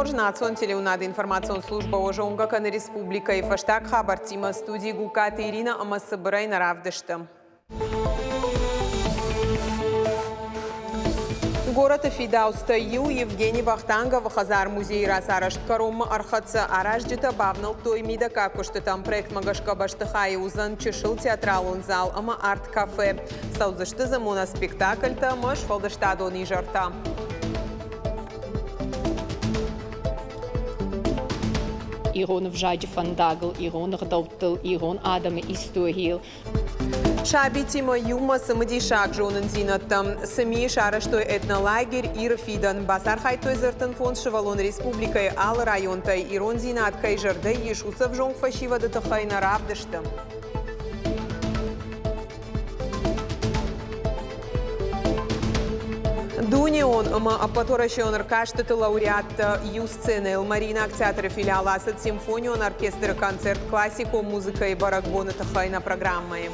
Хорз национ телеуынады информацион службӕ уӕ зонгӕ кӕны республикӕйы фӕстаг хабӕрттимӕ студийы Гугкаты Иринӕ ӕмӕ цыбырӕй нӕ равдысты. Горӕты фидауцтӕй иу Евгений Вахтанговы хӕдзар-музейы рацарӕзт кӕронмӕ ӕрхӕццӕ. Аразджытӕ бавнӕлдтой мидӕггаг куыстытӕм. Проектмӕ гӕсгӕ бӕстыхайы уыдзӕн чысыл театралон зал ӕмӕ арт-кафе. Цӕудзысты дзы моноспектакльтӕ ӕмӕ сфӕлдыстадон изӕртӕ. Ирон ӕвзаджы фӕндагыл, ирон ӕгъдӕуттыл, ирон адӕмы историйыл. Сабитимӕ иумӕ цымыдисаг зонындзинӕдтӕм. Цымийы сарӕзтой этнолагерь Иры фидӕн. Бацархайдтой дзы 35 сывӕллон республикӕйы алы районтӕй. Ирондзинад кӕй зӕрдӕ ис, уыцы ӕвзонг фӕсивӕды тыххӕй нӕ равдысты. Дунеон ӕмӕ ӕппӕтуӕрӕсеон ӕркастыты лауреаттӕ иу сценӕйыл Мариинаг театры филиал ацыд симфонион оркестры концерт классикон музыкӕйы бӕрӕгбоны тыххӕй нӕ программӕйы.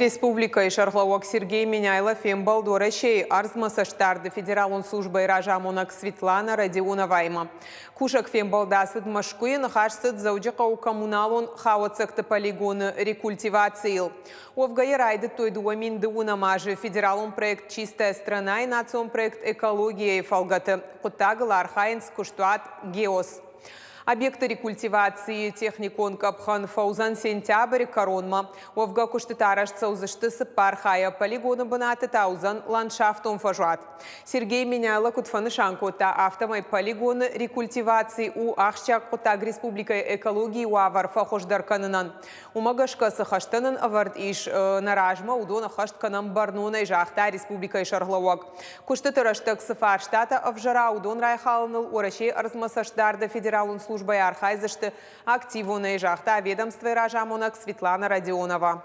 Республикӕйы сӕргълӕууӕг Сергей Меняйло фембӕлд Уӕрӕсейы ӕрдзмӕ цӕстдарды федералон службӕйы разамонӕг Светлана Родионоваимӕ. Кусӕг фембӕлд ацыд Мӕскуыйы, ныхас цыд Дзӕуджыхъӕуы коммуналон хауӕццӕгты полигоны рекультивацийыл. Уӕвгӕ йӕ райдыдтой 2009 азы федералон проект «Чистая страна»-йы национ проект «Экология»-йы фӕлгӕты. Хъуыддагыл архайынц куыстуат «Геос». Объекты рекультивацийы техникон къӕпхӕн фӕуыдзӕн сентябры кӕронмӕ. Уӕвгӕ куыстытӕ арӕзт цӕудзысты цыппар хайӕ, полигоны бынаты та уыдзӕн ландшафтон фӕзуат. Сергей Меняйло куыд фӕнысан кодта, афтӕмӕй полигоны рекультиваци у ахсджиаг хъуыддаг республикӕйы экологийы уавӕр фӕхуыздӕр кӕнынӕн. Уымӕ гӕсгӕ цы хӕстӕ нын ӕвӕрд ис нӕ размӕ, уыдон ӕххӕст кӕнӕм бӕрнонӕй, загъта республикӕйы сӕргълӕууӕг. Куыстыты рӕстӕг цы фарстатӕ ӕвзӕра, уыдон райхалыныл Уӕрӕсейы ӕрдзмӕ цӕстдарды федералон службӕйы архайдзысты активонӕй, загъта ведомствойы разамонӕг Светлана Родионова.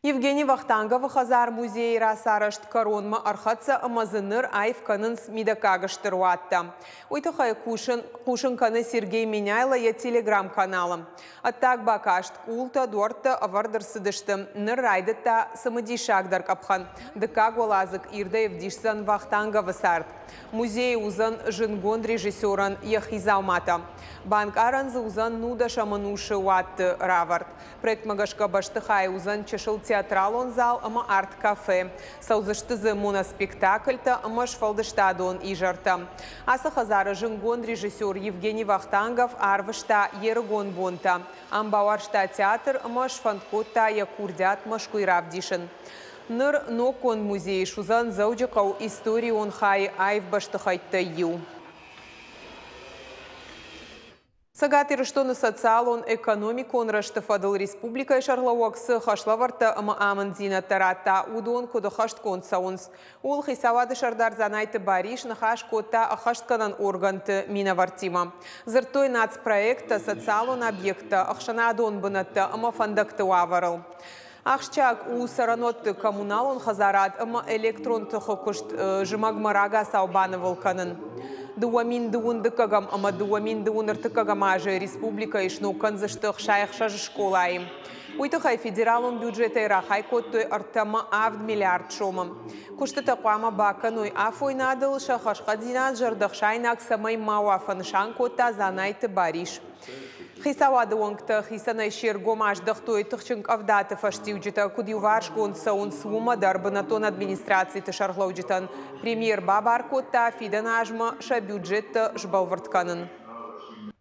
Евгений Вахтанговы хӕдзар-музейы рацарӕзт кӕронмӕ ӕрхӕццӕ ӕмӕ дзы ныр аив кӕнынц мидӕггаг стыр уаттӕ. Уый тыххӕй кусын, хъусын кӕны Сергей Меняйло йӕ телеграм-каналы. Ӕддаг бакаст, къултӕ, дуӕрттӕ ӕвӕрд ӕрцыдысты. Ныр райдыдта цымыдисагдӕр къӕпхӕн. Дыккаг уӕладзыг ирдӕй ӕвдисдзӕн Вахтанговы цард. Музейы уыдзӕн зындгонд режиссерӕн йӕхи дзауматӕ. Банкъарӕн дзы уыдзӕн нудӕсӕм ӕнусы уатты равӕрд. Проектмӕ гӕсгӕ бӕстыхайы уыдзӕн чысыл театралон зал ӕмӕ арт-кафе. Цӕудзысты дзы моноспектакльтӕ ӕмӕ сфӕлдыстадон изӕртӕ. Ацы хӕдзары зындгонд режиссер Евгений Вахтангов арвыста йе рыгон бонтӕ. Ам бауарзта театр ӕмӕ сфӕнд кодта йӕ курдиат Мӕскуыйы равдисын. Ныр ноггонд музейы суыдзӕн Дзӕуджыхъӕуы историон хайы аив бӕстыхӕйттӕй иу. Цӕгат Ирыстоны социалон-экономикон рӕзты фӕдыл республикӕйы сӕргълӕууӕг цы хӕслӕвӕрдтӕ ӕмӕ амынддзинӕдтӕ радта, уыдон куыд ӕххӕстгонд цӕуынц, ууыл Хицауады сӕрдар Дзанайты Барис ныхас кодта ӕххӕстгӕнӕн органты минӕвӕрттимӕ. Дзырдтой нацпроекттӕ, социалон объекттӕ, ӕхсӕнадон бынӕттӕ ӕмӕ фӕндӕгты уавӕрыл. Ахсджиаг у цӕрӕнуӕтты коммуналон хӕдзарад ӕмӕ электрон тыхы куыст зымӕгмӕ рагацау банывыл кӕнын. 2000 дыккӕгӕм ӕмӕ 2000 ӕртыккӕгӕм азы республикӕйы сног кӕндзысты 66 скъолайы. Уый тыххӕй федералон бюджетӕй рахай кодтой 3,7 миллиард сомы. Куыстытӕ хъуамӕ бакӕной афойнадыл, сӕ хӕрзхъӕддзинад зӕрдӕхсаинаг цӕмӕй ма уа, фӕнысан кодта Дзанайты Барис. Хицауады уӕнгтӕ хицӕнӕй се ргом аздӕхтой тыхджын къӕвдаты фӕстиуджытӕ куыд иуварсгонд цӕуынц, уымӕ дӕр бынӕттон администрациты сӕргълӕуджытӕн премьер бабар кодта фидӕн азмӕ сӕ бюджеттӕ сбӕлвырд кӕнын.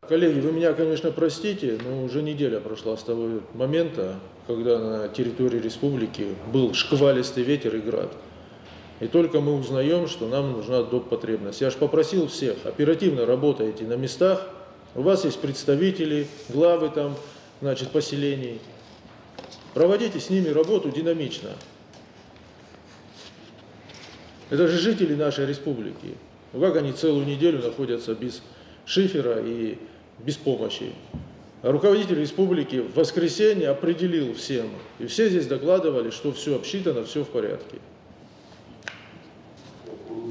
Коллеги, вы меня, конечно, простите, но уже неделя прошла с того момента, когда на территории республики был шквалистый ветер и град. И только мы узнаем, что нам нужна доп. Потребность. Я же попросил всех, оперативно работайте на местах, у вас есть представители, главы там, значит, поселений. Проводите с ними работу динамично. Это же жители нашей республики. Ну как они целую неделю находятся без шифера и без помощи? А руководитель республики в воскресенье определил всем. И все здесь докладывали, что все обсчитано, все в порядке.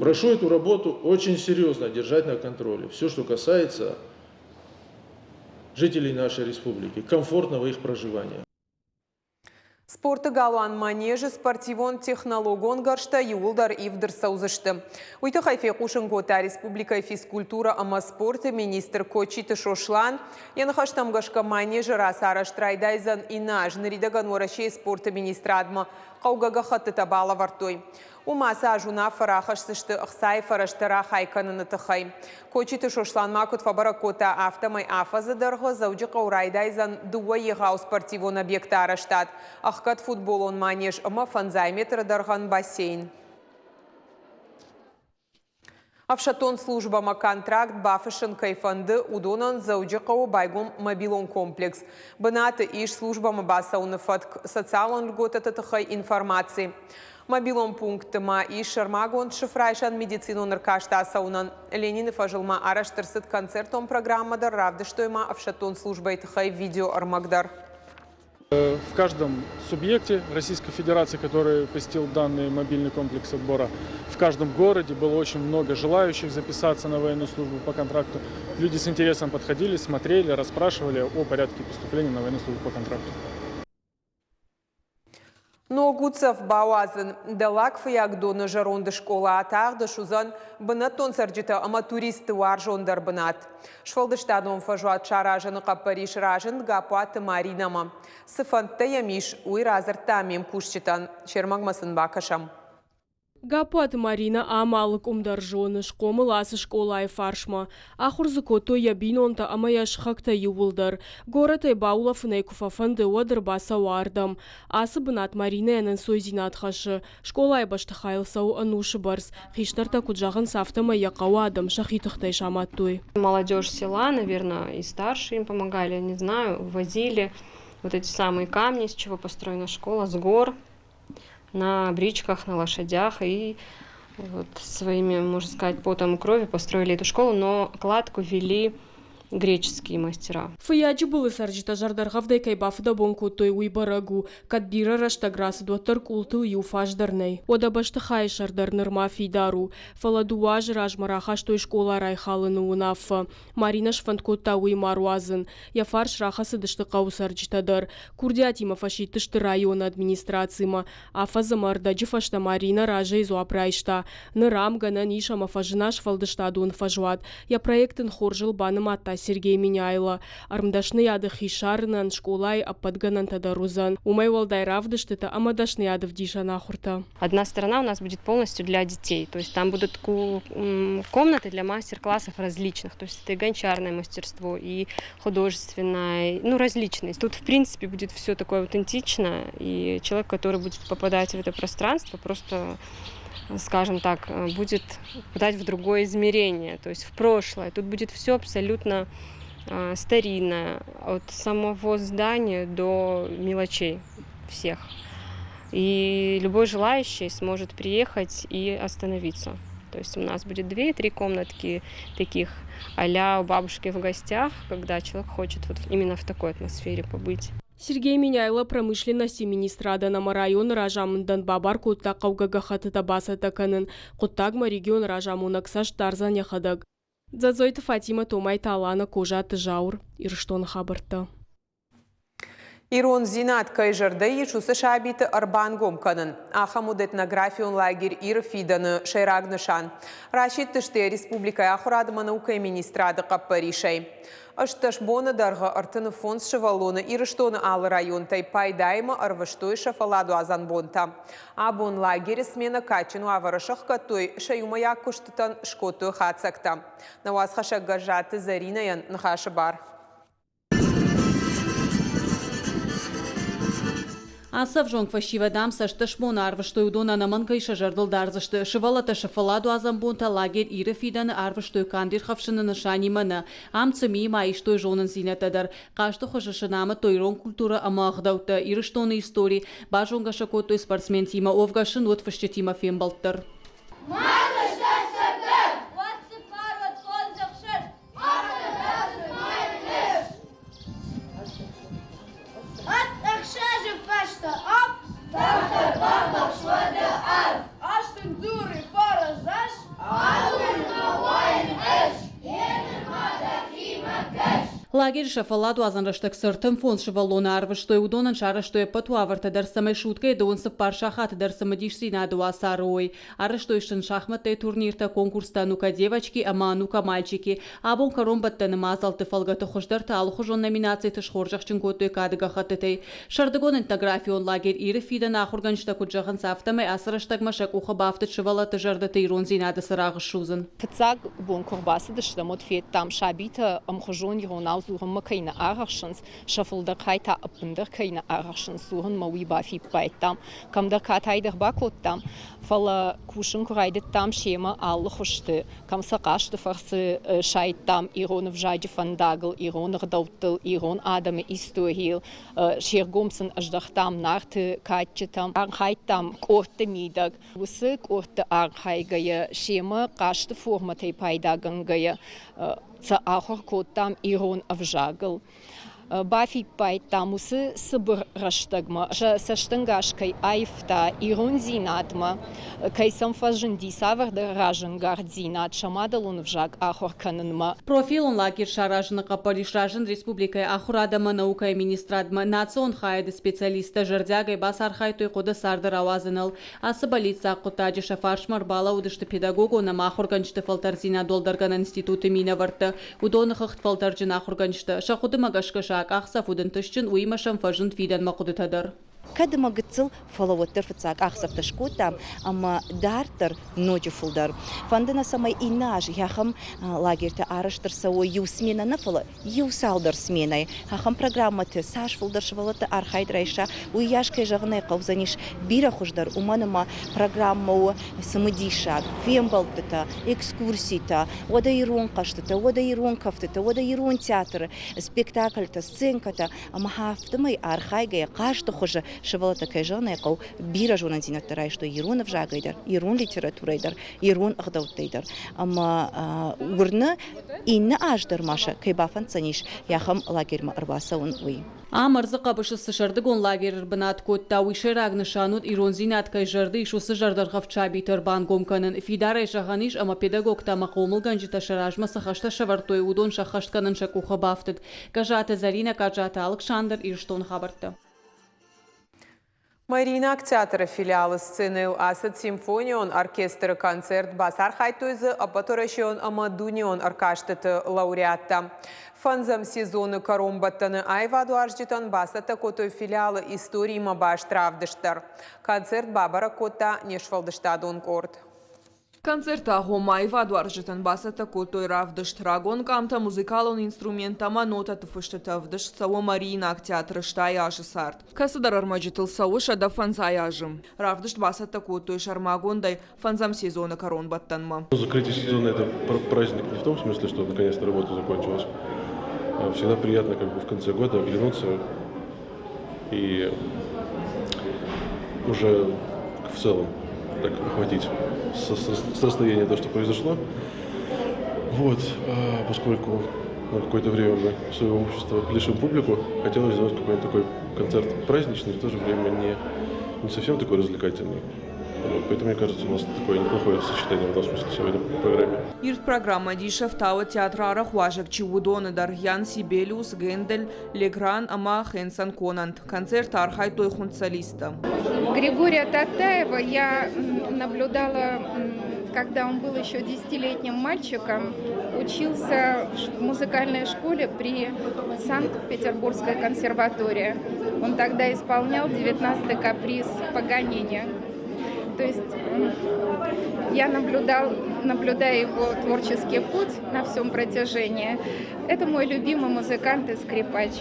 Прошу эту работу очень серьезно держать на контроле. Все, что касается жителей нашей республики, комфортного их проживания. Спорты галуан Манеж-ы спортивон-технологон гӕрзтӕ иууылдӕр ивд ӕрцӕудзысты. Уый тыххӕй фехъусын кодта республикӕйы физкультурӕ ӕмӕ спорты министр Кочиты Сослан. Йӕ ныхӕстӕм гӕсгӕ Манеж-ы рацарӕзт райдайдзӕн иннӕ аз. Ныридӕгӕн Уӕрӕсейы спорты министрадмӕ хъӕугӕ гӕххӕттытӕ балӕвӕрдтой. Уым ацы аз уынаффӕ рахӕсдзысты ӕхцайы фӕрӕзтӕ рахай кӕныны тыххӕй. Кочиты Сослан ма куыд фӕбӕрӕг кодта, афтӕмӕй афӕдзы дӕргъы Дзӕуджыхъӕуы райдайдзӕн дыууӕ егъау спортивон объекты арӕзтад, ӕхгӕд футболон манеж ӕмӕ фӕндзай метры дӕргъӕн бассейн. Ӕфсӕддон службӕмӕ контракт бафыссын кӕй фӕнды, уыдонӕн Дзӕуджыхъӕуы байгом мобилон комплекс. Бынаты ис службӕмӕ бацӕуыны фӕтк, социалон льготӕты тыххӕй информаци. Мобилон пункты ма ис сӕрмагонд сыф райсӕн медицинон ӕркаст ацӕуынӕн. Ленины фӕзыл ма арӕзт ӕрцыд концертон программӕ дӕр, равдыстой ма ӕфсӕддон службӕйы тыххӕй видеоӕрмӕг дӕр. В каждом субъекте Российской Федерации, который посетил данный мобильный комплекс отбора, в каждом городе было очень много желающих записаться на военную службу по контракту. Люди с интересом подходили, смотрели, расспрашивали о порядке поступления на военную службу по контракту. Ног уддзӕф бауадзын. Дӕллаг Фыййагдоны зӕронд скъола тагъд суыдзӕн бынӕттон цӕрджытӕ ӕмӕ туристты уарзондӕр бынат. Сфӕлдыстадон фӕзуат саразыны хъӕппӕрис разынд Гаппуаты Маринӕмӕ. Цы фӕндтӕ йӕм ис, уый радзырдта ме мкусджытӕн. Се рмӕгмӕ сын бакӕсӕм. Гаппуаты Маринӕ ам алы къуым дӕр зоны, схъомыл ацы скъолайы фарсмӕ. Ахуыр дзы кодтой йӕ бинонтӕ ӕмӕ йӕ сыхӕгтӕ иууылдӕр. Горӕтӕй баулӕфын ӕй куы фӕфӕнды, уӕд ӕрбацӕуы ардӕм. Ацы бынат Маринӕйӕн ӕнцойдзинад хӕссы. Скъолайы бӕстыхайыл цӕуы ӕнусы бӕрц. Хистӕртӕ куыд зӕгъынц, афтӕмӕй йӕ хъӕуы адӕм сӕхи тыхтӕй самадтой. Молодежь села, наверное, и старшие им помогали, не знаю, возили вот эти самые камни, из чего построена школа, с гор на бричках, на лошадях и вот своими, можно сказать, потом и кровью построили эту школу, но кладку вели греческие мастера. Фыййаджы былы цӕрджытӕ зӕрдӕргъӕвдӕй кӕй бафыдӕбон кодтой, уый бӕрӕг у, кӕд бирӕ рӕстӕг рацыд, уӕддӕр къултыл иу фаз дӕр нӕй. Уӕдӕ бӕстыхайы сӕр дӕр нырма фидар у. Фӕлӕ дыууӕ азы размӕ рахастой скъола райхалыны уынаффӕ. Маринӕ сфӕнд кодта уый ма руадзын. Йӕ фарс рахӕцыдысты хъӕуы цӕрджытӕ дӕр. Курдиатимӕ фӕсидтысты районы администрацимӕ. Афӕдз ӕмӕ ӕрдӕджы фӕстӕ Маринӕ разӕй дзуапп райста. Ныр ам, гӕнӕн ис, ӕмӕ фӕзына сфӕлдыстадон фӕзуат. Йӕ проект ын хорзыл банымадта Сергей Меняйло. Ӕрмдӕсныйады хи ссарынӕн скъолайы ӕппӕт гӕнӕнтӕ дӕр уыдзӕн. Уымӕй уӕлдай равдыстытӕ ӕмӕ дӕсныйадӕвдисӕн ахуыртӕ. Одна сторона у нас будет полностью для детей, то есть там будут комнаты для мастер-классов различных, то есть это и гончарное мастерство, и художественное, ну, различные. Тут, в принципе, будет все такое аутентично, и человек, который будет попадать в это пространство, просто, скажем так, будет попадать в другое измерение, то есть в прошлое. Тут будет все абсолютно старинное, от самого здания до мелочей всех. И любой желающий сможет приехать и остановиться. То есть у нас будет две-три комнатки таких а у бабушки в гостях, когда человек хочет вот именно в такой атмосфере побыть. Сергей Меняйло промышленности министрадӕн ӕмӕ районы разамындӕн бабар кодта хъӕугӕ гӕххӕттытӕ бацӕттӕ кӕнын. Хъуыддагмӕ регионы разамонӕг цӕст дардзӕн йӕхӕдӕг. Дзӕдзойты Фатимӕ, Томайты Алана, Козаты Зауыр, Ирыстоны хабӕрттӕ. Ирондзинад кӕй зӕрдӕ ис, уыцы сабиты ӕрбангом кӕнын. Ахӕм уыд этнографион лагерь Иры фидӕны сӕйраг нысан. Расидтысты йӕ республикӕйы ахуырад ӕмӕ наукӕйы министрады хъӕппӕрисӕй. 18 боны дӕргъы 35 сывӕллоны Ирыстоны алы районтӕй пайдаимӕ ӕрвыстой сӕ фӕлладуадзӕн бонтӕ. Абон лагеры сменӕ кадджын уавӕры сӕхгӕдтой, сӕ иумӕйаг куыстытӕн скодтой хатдзӕгтӕ. Нӕ уацхӕссӕг Гӕззаты Зӕринӕйӕн ныхасы бар. Ацы ӕвзонг фӕсивӕд ам 18 боны арвыстой, уыдон ӕнӕмӕнгӕй сӕ зӕрдыл дардзысты. Сывӕллӕттӕ сӕ фӕлладуадзӕн бонтӕ лагерь Иры фидӕны ӕрвыстой канд ирхӕфсыны нысанимӕ нӕ. Ам ЦМИ-йы ма истой зонындзинӕдтӕ дӕр. Хъазты хуызы сын амыдтой ирон культурӕ ӕмӕ ӕгъдӕуттӕ, Ирыстоны истори, базонгӕ сӕ кодтой спортсментимӕ, уӕвгӕ сын уыд фысджытимӕ фембӕлд дӕр. Лагеры сӕ фӕлладуадзӕн рӕстӕг цы 35 сывӕллоны арвыстой, уыдонӕн сарӕзтой ӕппӕт уавӕртӕ дӕр, цӕмӕй суткӕйы 24 сахаты дӕр цымыдисдзинады уацары уой. Арӕзтой сын шахмӕттӕй турниртӕ, конкурстӕ «Ну-ка, девочки» ӕмӕ «Ну-ка, мальчики». Абон кӕронбӕттӕны мадзӕлтты фӕлгӕты хуыздӕрты алыхуызон номинациты схорзӕхджын кодтой кады гӕххӕттытӕй. Сӕрдыгон этнографион лагерь Иры фидӕн ахуыргӕнджытӕ куыд зӕгъынц, афтӕмӕй ацы рӕстӕгмӕ сӕ къухы бафтыд сывӕллӕтты зӕрдӕты ирондзинады цырагъ ссудзын. Фыццаг бон куы ӕрбацыдыстӕм, уӕд федтам, сабитӕ ӕмхуызон иронау дзурынмӕ кӕй нӕ арӕхсынц, сӕ фылдӕр хай та ӕппындӕр кӕй нӕ арӕхсынц дзурынмӕ, уый бафиппайдтам. Кӕмдӕр катай дӕр бакодтам, фӕлӕ кусын куы райдыдтам семӕ алы хуызты, кӕм сӕ хъазты фӕрцы сайдтам ирон ӕвзаджы фӕндагыл, ирон ӕгъдӕуттыл, ирон адӕмы историйыл, се ргом сын ӕздӕхтам Нарты кадджытӕм, архайдтам къордты мидӕг. Уыцы къордты архайгӕйӕ, семӕ хъазты формӕтӕй пайдагӕнгӕйӕ сӕ ахуыр кодтам ирон ӕвзагыл. Бафиппайдтам, уыцы цыбыр рӕстӕгмӕ сӕ цӕстӕнгас кӕй аивта ирондзинадмӕ, кӕй сӕм фӕзынди цавӕрдӕр разӕнгарддзинад сӕ мадӕлон ӕвзаг ахуыр кӕнынмӕ. Профилон лагерь саразыны хъӕппӕрис разынд республикӕйы ахуырад ӕмӕ наукӕйы министрадмӕ. Национ хайады специалисттӕ зӕрдиагӕй бацархайдтой хъуыды царды рауадзыныл. Ацы бӕллиццаг хъуыддаджы сӕ фарсмӕ ӕрбалӕууыдысты педагогон ӕмӕ ахуыргӕнджыты фӕлтӕрддзинад уӕлдӕргӕнӕн институты минӕвӕрттӕ. Уыдоны хыгъд фӕлтӕрджын ахуыргӕнджытӕ. Сӕ хъуыдымӕ гӕсгӕ сӕ акъахдзӕф уыд ӕнтыстджын, уыимӕ сӕм фӕзынд фидӕнмӕ хъуыдытӕ дӕр. Кӕд ӕмӕ гыццыл, фӕлӕ уӕддӕр фыццаг къахдзӕфтӕ скодтам ӕмӕ дарддӕр ноджы фылдӕр. Фӕнды нӕ, цӕмӕй иннӕ аз ахӕм лагертӕ арӕзт ӕрцӕуой иу сменӕ нӕ, фӕлӕ иу цалдӕр сменӕйы. Ахӕм программӕты цас фылдӕр сывӕллӕтты архайд райса, уыйас, кӕй зӕгъын ӕй хъӕудзӕнис, бирӕ хуыздӕр, уымӕн ӕмӕ программӕ у цымыдисаг, фембӕлдтытӕ, экскурситӕ, уӕдӕ ирон хъӕзтытӕ, уӕдӕ ирон кӕфтытӕ, уӕдӕ ирон театры спектакльтӕ, сценкӕтӕ ӕмӕ афтӕмӕй архайгӕйӕ хъазты хуызы сывӕллӕттӕ, кӕй зӕгъын ӕй хъӕуы, бирӕ зонындзинӕдтӕ райстой ирон ӕвзагӕй дӕр, ирон литературӕйӕ дӕр, ирон ӕгъдӕуттӕй дӕр. Ӕмӕ уырны, иннӕ аз дӕр ма сӕ кӕй бафӕнддзӕнис ахӕм лагерьмӕ ӕрбацӕуын, уый. Ам ӕрдзы хъӕбысы цы сӕрдыгон лагерь ӕрбынат кодта, уый сӕйраг нысан уыд ирондзинад кӕй зӕрды ис, уыцы зӕрдӕргъӕвд сабиты ӕрбангом кӕнын. Фидарӕй зӕгъӕн ис, ӕмӕ педагогтӕ ӕмӕ хъомылгӕнджытӕ сӕ размӕ цы хӕстӕ сӕвӕрдтой, уыдон сӕххӕст кӕнын сӕ къухы бафтыд. Гӕззаты Зӕринӕ, Къаджаты Алыксандр, Ирыстоны хабӕрттӕ. Мариинаг театры филиалы сценӕйыл ацыд симфонион оркестры концерт. Бацархайдтой дзы ӕппӕтуӕрӕсеон ӕмӕ дунеон ӕркастыты лауреаттӕ. Фӕндзӕм сезоны кӕронбӕттӕны аивадуарзджытӕн бацӕттӕ кодтой филиалы историимӕ баст равдыст дӕр. Концерт бабӕрӕг кодта не сфӕлдыстадон къорд. Концерты агъоммӕ аивадуарзджытӕн бацӕттӕ кодтой равдыст. Рагон къамтӕ, музыкалон инструменттӕ ӕмӕ нотӕты фыстытӕ ӕвдыст цӕуы Мариинаг театры стай азы цард. Кӕцыдӕр ӕрмӕджытыл цӕуы 105 азы. Равдыст бацӕттӕ кодтой сӕрмагондӕй фӕндзӕм сезоны кӕронбӕттӕнмӕ. Закрытие сезона – это праздник не в том смысле, что наконец-то работа закончилась. Всегда приятно как бы в конце года оглянуться и уже в целом так охватить с расстояния то, что произошло. Вот, поскольку на какое-то время мы своего общества лишим публику, хотелось сделать какой-нибудь такой концерт праздничный, в то же время не совсем такой развлекательный. Вот, поэтому, мне кажется, у нас такое неплохое сочетание в этом смысле сегодня по программе. Ирд программӕ дисы ӕфтауы театры арӕх уазӕг чи уыдоны дӕр Ян Сибелиус, Гендель, Легран ӕмӕ Хенсон Конант. Концерты архайдтой хуынд солисттӕ. Григория Татаева я наблюдала, когда он был еще десятилетним мальчиком, учился в музыкальной школе при Санкт-Петербургской консерватории. Он тогда исполнял 19-й каприз Паганини. То есть я наблюдая его творческий путь на всем протяжении. Это мой любимый музыкант и скрипач.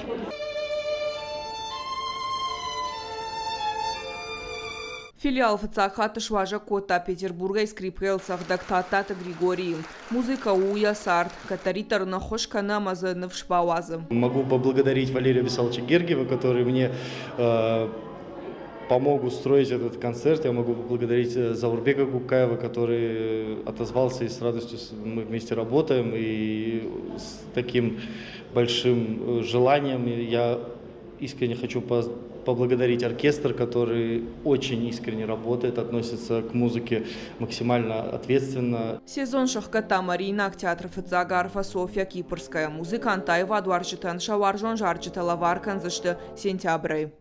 Филиал фыццаг хатт суазӕг кодта Петербургӕй скрипкӕйыл цӕгъдӕг Тадтаты Григорийы. Музыкӕ у йӕ цард, кӕддӕриддӕр ын ӕххуыс кӕны ӕмӕ дзы ныфс бауадзы. Могу поблагодарить Валерия Вячеславовича Гергиева, который мне помог устроить этот концерт. Я могу поблагодарить Заурбека Гукаева, который отозвался и с радостью мы вместе работаем. И с таким большим желанием я искренне хочу поблагодарить оркестр, который очень искренне работает, относится к музыке максимально ответственно. Сезон сӕхгӕдта Мариинаг театры фыццаг арфӕ Софья Кипрская. Музыкант аивадуарзджытӕн сӕ уарзон зарджытӕ лӕвар кӕндзысты сентябрӕй.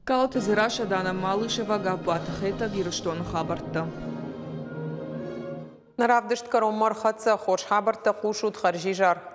Калоты Дзерассӕ, Дана Малышева, Гапбаты Хетӕг, Ирыстоны хабӕрттӕ. Нӕ равдыст кӕронмӕ ӕрхӕццӕ. Хорз хабӕрттӕ хъусут. Хӕрзизӕр.